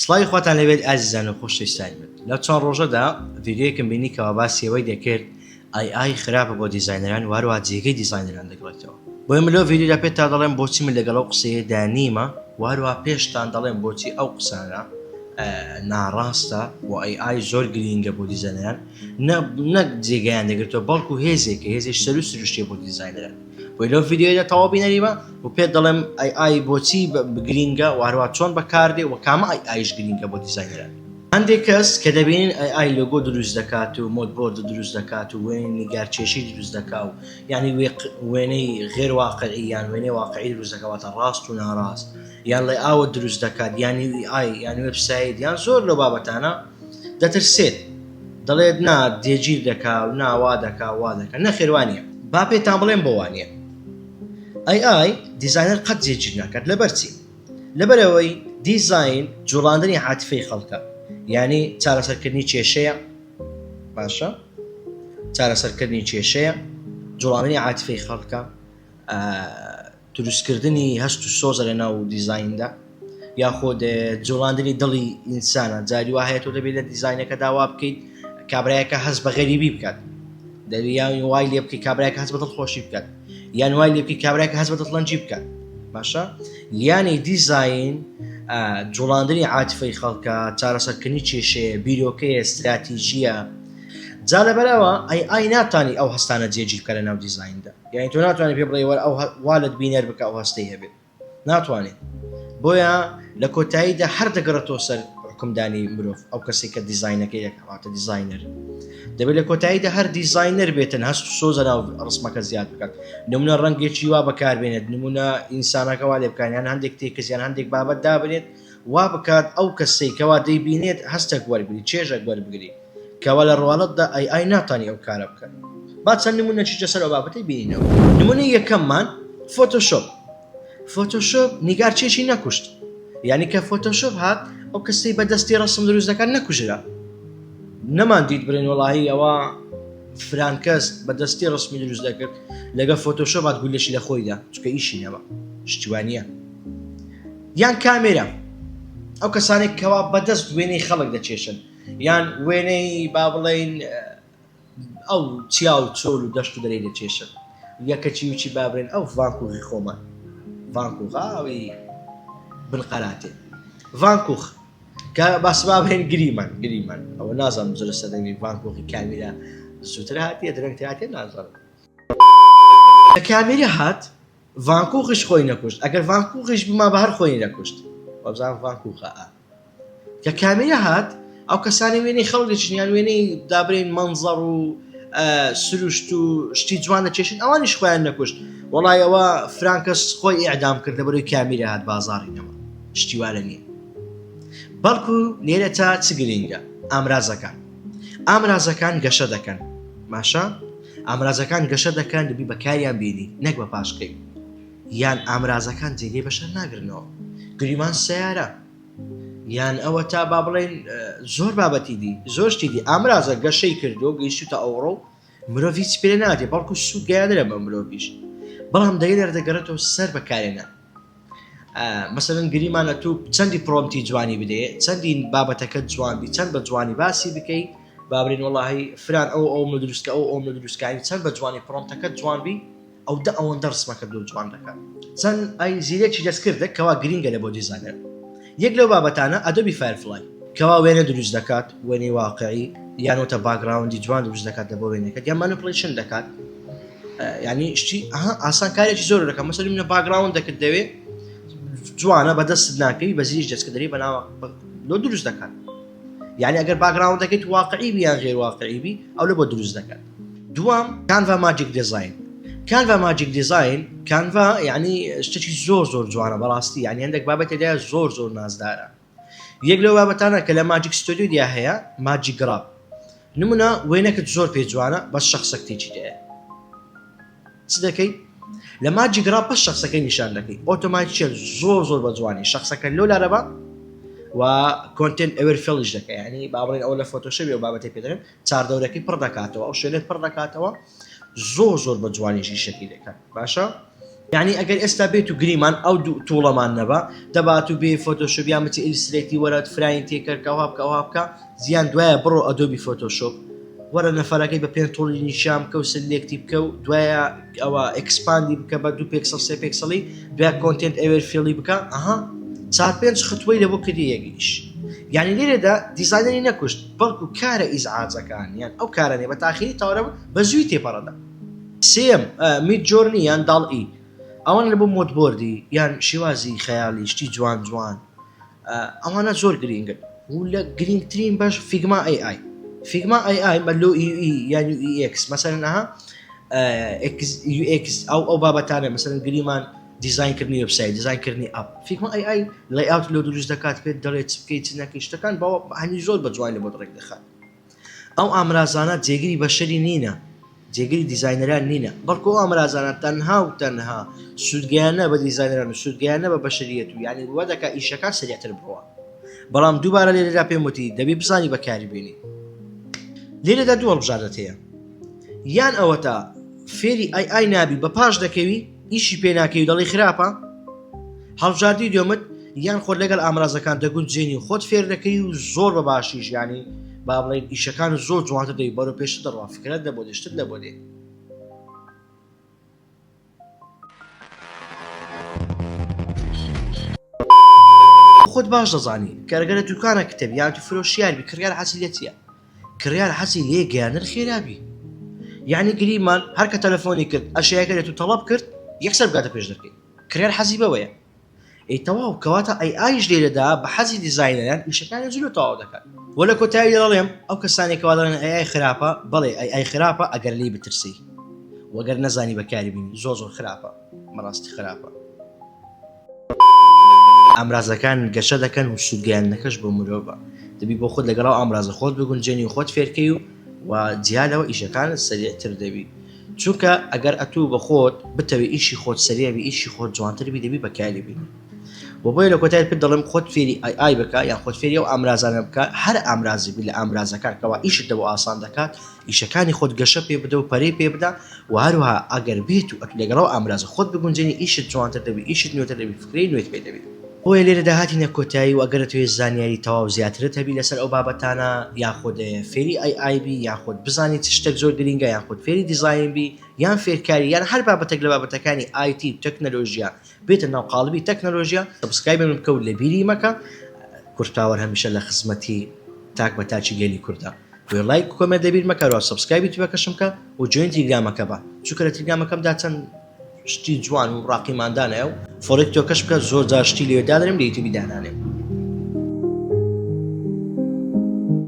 سڵاوی خواتان لێبێت ئازیزان و خۆشەویستانی من لەو چەند ڕۆژەدا ڤیدیۆیەکم بینی کەوا باسی ئەوەی دەکرد AI خراپە بۆ دیزاینەران و هەروەها جێگەی دیزاینەران دەگرێتەوە بۆیە من لەو ڤیدیۆدا پێتان دەڵێم بۆچی من لەگەڵ ئەو قسەیەدا نیمە و هەروەها پێشتان دەڵێم بۆچی ئەو قسانە ناڕاستە و AI زۆر گرینگە بۆ دیزاینەران نەک جێگەیان دەگرێتەوە بەڵکو هێزێکە هێزێک سەرو سروشتیە بۆ دیزاینەران بۆی لەو ڤیدیۆیەدا تەواو بینەری بە و پێت دەڵێم AI بۆچی گرینگە و هەروە چۆن بەکاردێ و کامە AI یش گرینگە بۆ دیزاینەران. هەندێک کەس کە دەبینن AI لۆگۆ دروست دەکات و mood board دروست دەکات و وێنەی نیگارکێشی دروست دەکا و یعنی وێنەی غێر واقعی یان وێنەی واقعی دروست دەکات واتە ڕاست و ناڕاست یان layout دروست دەکات یان UI یان وێبسایت یان زۆر لەو بابەتانە دەترسێت دەڵێت نا جێگیر دەکا و نا وا دەکا وا دەکا نەخێر وا نییە با پێتان بڵێم بۆ وا نییە AI دیزاینەر قەت جێگیر ناکات لەبەر چی لەبەرئەوەی دیزاین جوڵاندنی عاتفەی خەڵکە یعنی چارەسەرکردنی کێشەیە باشە چارەسەرکردنی کێشەیە جوڵاندنی عاتفەی خەڵکە دروستکردنی هەست و سۆزە لە ناو دیزایندا یاخود جوڵاندنی دڵی ئینسانە جاری وا هەیە تۆ دەبێت لە دیزاینەکەدا وا بکەیت کابراایەکە هەست بە غەریبی بکات دەبی یان وای لێ بکەیت کابراایەکە هەست بە دڵخۆشی بکات یان وای لێ بکەیت کابراایەکە هەست بە دڵتەنگی بکات باشە یانی دیزاین جوڵاندنی عاتفەی خەڵکە چارەسەرکردنی کێشەیە بیرۆکەیە استراتیژیە جا لەبەرەوە AI ناتوانانی ئەو هەستانە جێگیر بکە لە ناو دیزایندا یانی تۆ ناتوانانی پێ بڵێ وەر ئەو والت بینەر بکە ئەو هەستەی هەبێت ناتوانێت بۆیە لە کۆتاییدا هەر دەگەڕێتەوە سەر حکومدانی مرۆڤ ئەو کەسێک کە دیزینەکەی دەکەواتە دیزینەر دەبێت لە کۆتاییدا هەر دیزینەر بێتن هەست و سۆزە ناو ڕسمەکە زیاد بکات نمونە ڕەنگێکی وا بەکاربێنێت نمونە ئینسانەکە وا لێ بکات یان هەندێک تێکس یان هەندێک بابەت دابنێت وا بکات ئەو کەسەی کەوا دەیبینێت هەستێک وەربگری چێژێک وەربگری کەوا لە ڕواڵەتدا AI ناتوانی ئەو کارە بکات. با چەند نمونەکیش لەسەر ئەو بابەتەی بینینەوە. نمونەی یەکەممان فۆتۆشۆپ. فۆتۆشۆپ نیگارکێشی نەکوشت. یانی کە فۆتۆشۆپ هات ئەو کەسەی بە دەستی ڕەسم دروست دەکات نەکوژرا. نەمان دیت بڵێن وەڵاهی ئەوە فلان کەس بە دەستی ڕەسمی دروست دەکرد لەگەڵ فۆتۆشۆپ هات گولەشی لە خۆیدا چونکە ئیشی نەما. شتی وا نییە. یان کامێرا ئەو کەسانێک کەوا بەدەست وێنەی خەڵک دەکێشن یان وێنەی با بڵێین ئەو چیا و چۆل و دەشت و دەرەی دەکێشن یەکەچی وچی با بڵێن ئەو ڤانکوخی خۆمان ڤانکوخ ئاوی بنقەراتێ ڤانکوخ کە باس با بڵێن گریمان گریمان ئەوە نازانم زۆر سەردەمی ڤانکوخی کامیرا زووتر هاتیە درەنگتر هاتیە نازانم کە کامیرا هات ڤانکوخیش خۆی نەکوشت ئەگەر ڤانکوخیش بما بە هەر خۆی نەکوشت وابزانم ڤانکوخە ئا کە کامیرا هات ئەو کەسانی وێنەی خەڵک دەچن یان وێنەی دابرین مەنزەڕ و سروشت و شتی جوان دەکێشن ئەوانیش خۆیان نەکوشت وەڵای ئەوە فرانکەس خۆی ئیعدام کرد لەبەرەوەی کامیرا هات بازاڕی نەما شتی والە نییە بەڵکو لێرە تا چ گرینگە ئامرازەکان ئامرازەکان گەشە دەکەن باشە ئامرازەکان گەشە دەکەن دەبی بەکاریان بینی نەک بە پاشکەی یان ئامرازەکان جێگەی بەشەر ناگرنەوە گریمان سیارە یان ئەوە تا با بڵێن زۆر بابەتی دی زۆر شتی دی ئامرازە گەشەی کردو گەیشتوتە ئەوڕۆ مرۆڤ هیچ پێ نادێ بەڵکو سوود گەیاندرە بە مرۆڤیش بەڵام دەگەر دەگەڕێتەوە سەر بەکارێنان مەسەلەن گریمانە تو چەندی prompt ی جوانی بدەیە چەندین بابەتەکە جوان بی چەند بە جوانی باسی بکەی بابرین وەڵاهی فران ئەو ئەو منە دروستکە ئەو ئەو منە دروستکانی چەند بە جوانی prompt ەکە جوان بی ئەو دە ئەوەندە ڕسمەکە دۆ جوان دەکات چەند ئای زیرەکی دەستکردە کەوا گرینگە لە بۆ دیزانەر یەک لەو بابەتانە Adobe Firefly کەوا وێنە دروست دەکات وێنەی واقعی یان وتە background ی جوان دروست دەکات لە بۆ وێنەکەت یان manipulation دەکات ینی شتی ئاسانکارێکی زۆر دەکەم مەسەر منە background دەکرد دەوێ جوانە بەدەست ناکەی بە زیریش دەستکە دەری بەناوە لۆ دروست دەکات یعنی ئەگەر background دەکەیت واقعی بی یان غێر واقعی بی ئەو لە بۆ دروست دەکات دوام Canva Magic Design Canva Magic Design Canva یعنی شتێکی زۆر زۆر جوانە بەڕاستی یعنی هەندێک بابەتێدا زۆر زۆر نازدارە یەک لەو بابەتانە کە لە Magic Studio دا هەیە Magic Grab نمونە وێنەکەت زۆر پێ جوانە بەس شخصەک تێکی دەیە چ دەکەی لە Magic Wrap بەس شخصەکەی نیشان دەکەی ئۆتۆماتیکە زۆر زۆر بە جوانی شخصەکە لۆ لارەبا و content aware fill یش دەکە ینی با بڵێن ئەو لە فۆتۆشۆپی و بابەتی پێدرێن چاردەورەکەی پڕ دەکاتەوە ئەو شوێنێت پڕ دەکاتەوە زۆر زۆر بە جوانیش ئیشەکەی دەکات باشە. یانی ئەگەر ئێستا بێت و گریمان ئەو دوو tool ەمان نەبا دەبات و بێ فۆتۆشۆپ یان بچێ Illustrator ی وەرە فراین تێکەر کە ئەوها بکە ئەوها بکە زیان دوایە بڕۆ Adobe Photoshop وەرە نەفەرەکەی بە pen tool ی نیشان بکە و select ی بکە و دوایە ئەوە expand ی بکە بە دوو پێکسڵ سێ پێکسڵی دوای content aware fill ی بکە ئەها چار پێنج ختوەی لە بۆ کردی یەکیش یعنی لێرەدا designer ی نەکوشت بەڵکو کارە ئیزعاجەکان یان ئەو کارانەی بە تاخیری تەواو بە زووی تێپەڕەدا سێیەم، Midjourney یان DALL-E، ئەوانە لە بۆ moodboard ی یان شێوازی خەیاڵی شتی جوان جوان ئەوانە زۆر گرینگن و لە گرینگترین بەش Figma AI Figma AI بە لۆ ئی یان UX مەسەلەن ئەها UX ئەو ئەو بابەتانە مەسەلەن گریمان دیزاینکردنی وبسایت دیزاینکردنی app Figma AI layout لۆ دروست دەکات پێت دەڵێت چ بکەیت چ نەکەی شتەکان بەوە هەنی زۆر بە جوانی لە بۆت ڕێک دەخات ئەو ئامرازانە جێگری بەشەری نینە، جێگری دیزاینەران نینە، بەڵکو ئەو ئامرازانە تەنها و تەنها سوودگەیاندنە بە دیزاینەران و سوودگەیاندنە بە بەشەریەت و یانی وا دەکات ئیشەکان سەریعتر بڕوا. بەڵام دووبارە لێرەدا پێم وتی دەبی بزانی بەکاری بێنی. لێرەدا دوو هەڵبژاردەت هەیە یان ئەوەتا فێری AI نابی بە پاش دەکەوی ئیشی پێ ناکەی و دەڵێی خراپە، هەڵبژاردی دوێمت یان خۆت لەگەڵ ئامرازەکان دەگونجێنی و خۆت فێر دەکەی و زۆر بە باشی ژیانی با بڵێن ئیشەکان زۆر جوانتر دەبی بەرەو پێشتر دەڕوا فکرەت لە بۆ دێ شتت لە بۆ دێ. خۆت باش دەزانی کە ئەگەر لە دوکانە کتێب یان تو فرۆشیار بی کڕیار حەزی لێ چییە؟ کڕیار حەزی لێ گەیاندن خێرا بی یعنی گریمان هەر کە تەلەفۆنی کرد ئەشیاکە لێ تو تەڵەب کرد یەکسەر بگاتە پێش دەرکەی کڕیار حەزی بەوەیە ئەی تەواو کەواتە AI یش لێرەدا بە حەزی دیزاینەران ئیشەکانی زلو تەواو دەکات وە لە کۆتایی دەڵێم ئەو کەسانێک کەوا دەڵێن AI خراپە بەڵێ AI خراپە ئەگەر لێی بترسی وەگەر نەزانی بەکاری بینی زۆر زۆر خراپە بەڕاستی خراپە. ئامرازەکان گەشە دەکەن و سوودگەیاندنەکەش بۆ مرۆڤە دەبی بۆ خۆت لەگەڵ ئەو ئامرازە خۆت بگونجێنی و خۆت فێرکەی و و جیا لەوە ئیشەکانت سەریعتر دەبی چونکە ئەگەر ئەتوو بە خۆت بتەوێ ئیشی خۆت سەریع بی ئیشی خۆت جوانتر بی دەبی بەکاری بینی و بۆیە لە کۆتایی پێت دەڵێم خۆت فێری AI بکە یان خۆت فێری ئەو ئامرازانە بکە هەر ئامرازی بی لە ئامرازەکان کەوا ئیشت لەبۆ ئاسان دەکات ئیشەکانی خۆت گەشە پێ بدە و پەرەی پێ بدە و هەروەها ئەگەر بێت و ئەتوو لەگەڵ ئەو ئامرازە خۆت بگونجێنی ئیشت جوانتر دەبی ئیشت نوێتر دەبی فکرەی نوێت پێ دەبی. بۆیە لێرەدا هاتینە کۆتایی و ئەگەر ئەتەوێت زانیاری تەواو زیاترت هەبی لەسەر ئەو بابەتانە یاخود فێری AI بی یاخود بزانی چ شتێک زۆر گرینگە یاخود فێری دیزاین بی یان فێرکاری یان هەر بابەتێک لە بابەتەکانی IT و تەکنەلۆژیا بێتە ناو قاڵبی تەکنەلۆژیا subscribe ی من بکە و لەبیری مەکە کوردپاوەر هەمیشە لە خزمەتی تاک بە تاکی گەلی کوردە بۆیە لایک و comment لەبیر مەکە هەروەها subscribe ی یوتیوبەکەشم بکە و join تیلگرامەکە بە چونکە لە تیلگرامەکەمدا چەند شتی جوان و ڕاقیمان دانایە و follow ی تۆکەش بکە زۆر جار شتی لەوێ دادەنێم لە یوتیوبی دانانێم.